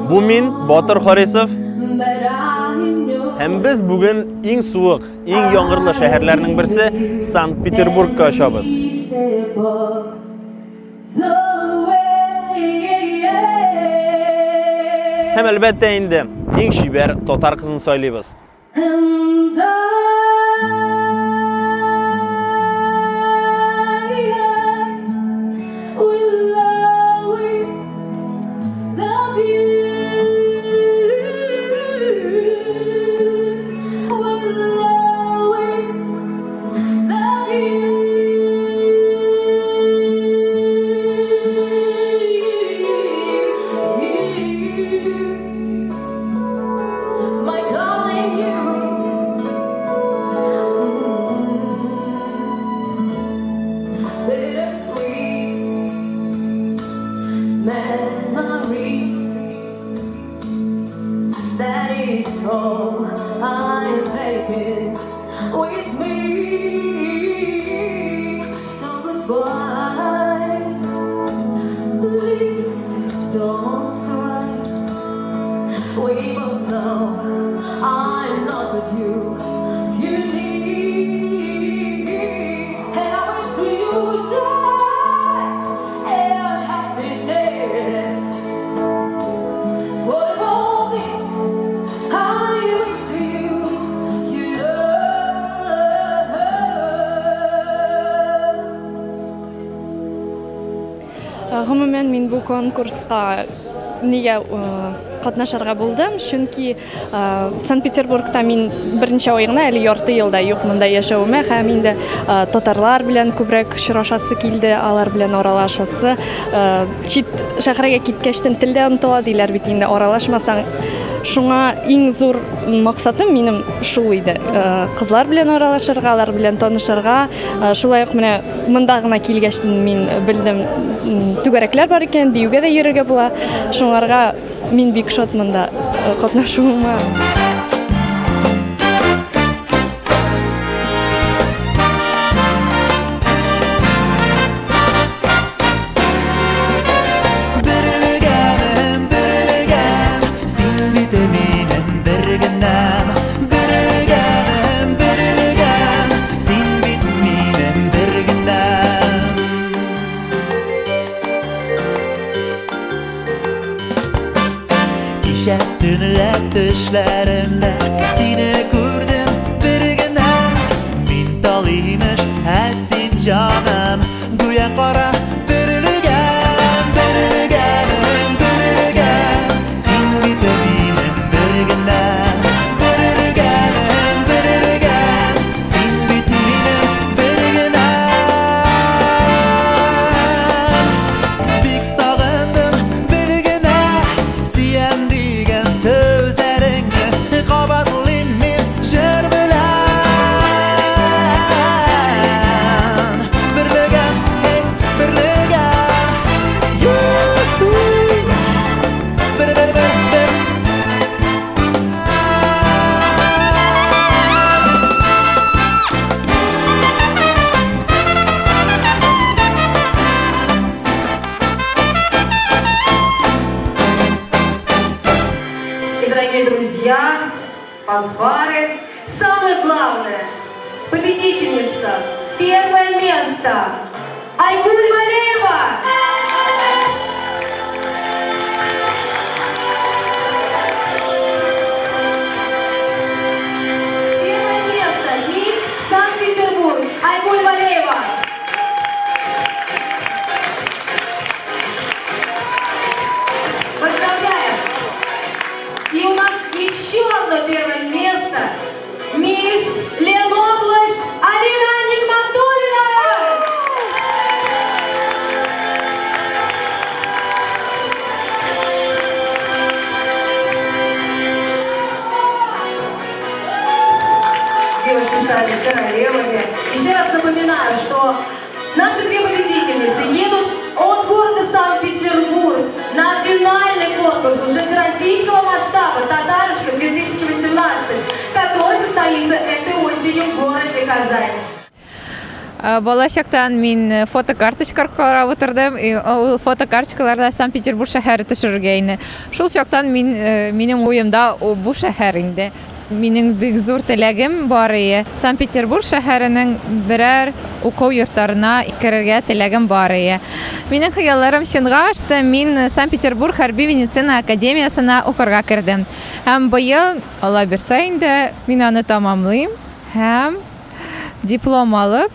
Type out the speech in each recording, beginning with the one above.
Бу мин, Батыр Харисов. Һәм без бүген иң суык, иң яңгырлы шәһәрләрнең берсе Санкт-Петербургка очабыз. Һәм әлбәттә инде иң чибәр татар кызын сайлыйбыз. Гомумән, мин бу конкурска нигә катнашырга булдым? Чөнки Санкт-Петербургта мин берничә ай гына, әле ярты ел да юк монда яшәвемә, һәм инде татарлар белән күбрәк очрашасы килде, алар белән аралашасы. Чит шәһәргә киткәчтен тел дә онытыла диләр бит инде, аралашмасаң. Шуңа иң зур максатым минем шул иде. Кызлар белән аралашырга, алар белән танышырга. Шулай ук менә монда гына килгәч мин белдем, түгәрәкләр бар икән, биюгә дә йөрергә була. Шуңарга мин бик шат монда катнашуыма. Берлегәнем, берлегән, син бит минем бер генәм. Берлегәнем, берлегән, син бит минем бер генәм. Кичә төнлә төшләремдә сине күрдем бер генә. Мин тал имеш, ә син җаным, гүя кара берлегән, берлегәнем, берлегән. Син бит минем бер генә. Берлегәнем, берлегән, син бит минем бер генә. Бик сагындым бер генә, сөям дигән сүзләреңне кабатлыйм мин җыр белән. Берлегән, эй, берлегән. Ю-ху. Бер, бер, бер, бер. И, дорогие друзья, фанфары, самое главное, победительница, первое место, Айгуль Валеева! Первое место, мисс Санкт-Петербург, Айгуль Валеева! Поздравляем! И у нас еще одно первое место. Мисс Ленобласть Алина Нигматуллина! Бала чактан мин фотокарточка карап утырдым. Ул фотокарточкаларда Санкт-Петербург шәһәре төшерергә ине. Шул чактан мин минем уемда бу шәһәр инде. Минем бик зур теләгем бар ие. Санкт-Петербург шәһәренең берәр уку йортларына керергә теләгем бар ие. Минем хыялларым чынга ашты, мин Санкт-Петербург хәрби медицина академиясенә укырга кердем. Һәм быел, Алла бирса инде, мин аны тәмамлыйм һәм диплом алып,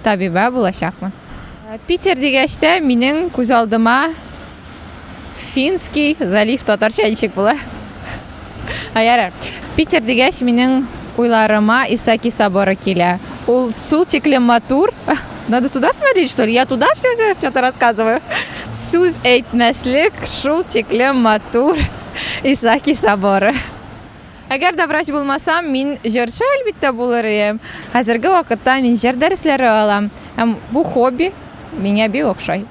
табибә булачакмын. Питер дигәч тә, минем күз алдыма Финский залив татарча ничек була? А, ярар. Питер дигәч, минем уйларыма Исаки соборы килә. Ул сул тиклем матур. Надо туда смотреть, что ли? Я туда все что-то рассказываю. Сүз әйтмәслек шул тиклем матур Исаки соборы. Әгәр дә врач булмасам, мин җырчы, әлбиттә, булыр идем. Хәзерге вакытта мин җыр дәресләре алам. Һәм бу хобби миңа бик охшай.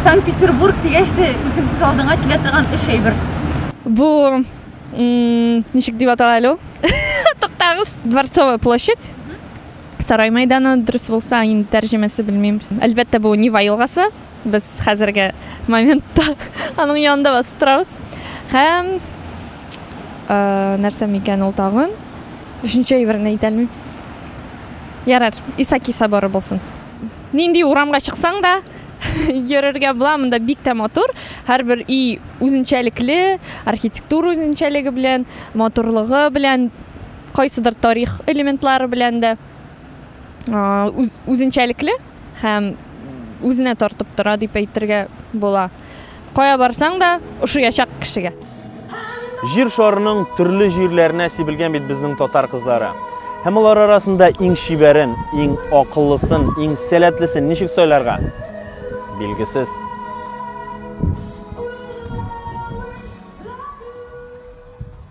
Санкт-Петербург дигәч тә үзең күз алдыңа килә торган өч әйбер. Бу ничек дип атала әле ул? Туктагыз. Дворцовая площадь. Сарай мәйданы дөрес булса, инде тәрҗемәсе белмим. Әлбәттә, бу Нева елгасы. Без хәзерге моментта аның янында басып торабыз. Һәм э, нәрсә микән ул тагын? Өченче әйберне әйтә алмыйм. Ярар, Исаки соборы булсын. Нинди урамга чыксаң да, йөрергә була, монда бик тә матур. Һәрбер өй үзенчәлекле, архитектура үзенчәлеге белән, матурлыгы белән, кайсыдыр тарих элементлары белән дә үзенчәлекле һәм үзенә тартып тора дип әйтергә була. Кая барсаң да, ошыячак кешегә. Җир шарының төрле җирләренә сибелгән бит безнең татар кызлары. Һәм алар арасында иң чибәрен, иң акыллысын, иң сәләтлесен ничек сайларга? Билгесез.